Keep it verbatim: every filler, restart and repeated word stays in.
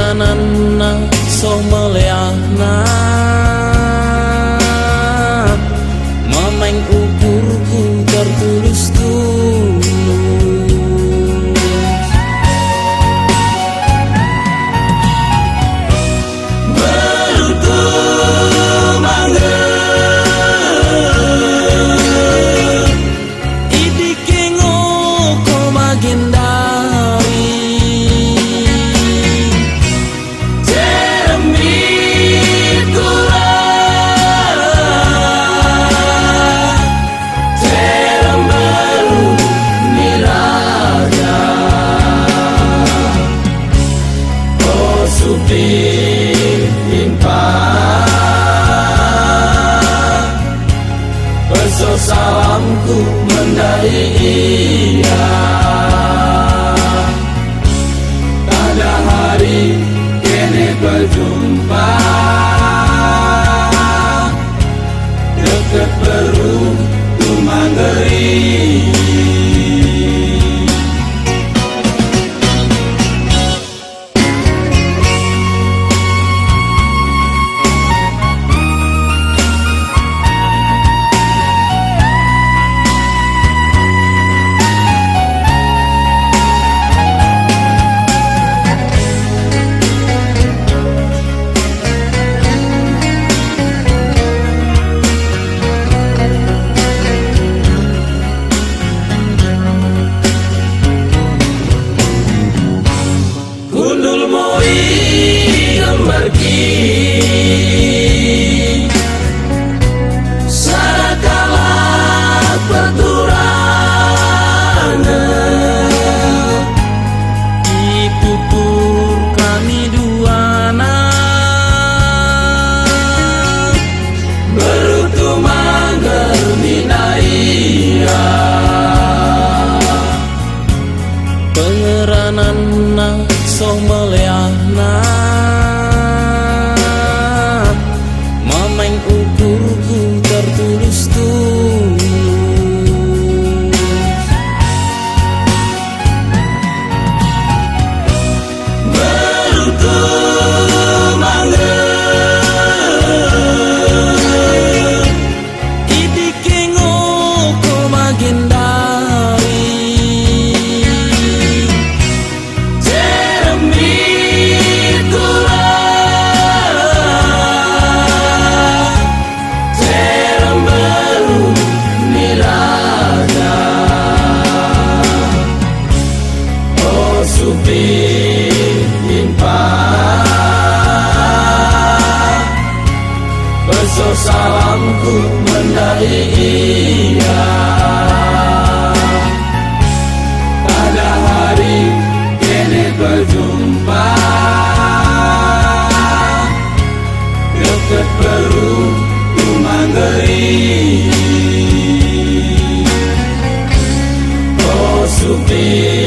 Nanna soh meliahna, memaing ukurku tertulus-tulus. Beru tumangger i dike ngo ko bagendari. Cerem mi kura, cerem beru ni raja. O Supir Impa, pesoh salamku mendahi ia. Pada hari kene pejumpa, dekket beru tumangger i. Kundul mo i ember ki, sada kalak perturangen, itutur kami duana. Beru tumangger nina ia. Pengerananna soh meliahna, memaing ukurku tertulus-tulus. Beru tumangger i dike ngo ko bagendari. Cerem mi kura, cerem beru ni raja. O Supir Impa, pesoh salamku mendahi ia. Pada hari kene pejumpa, dekket beru tumangger i. O Supir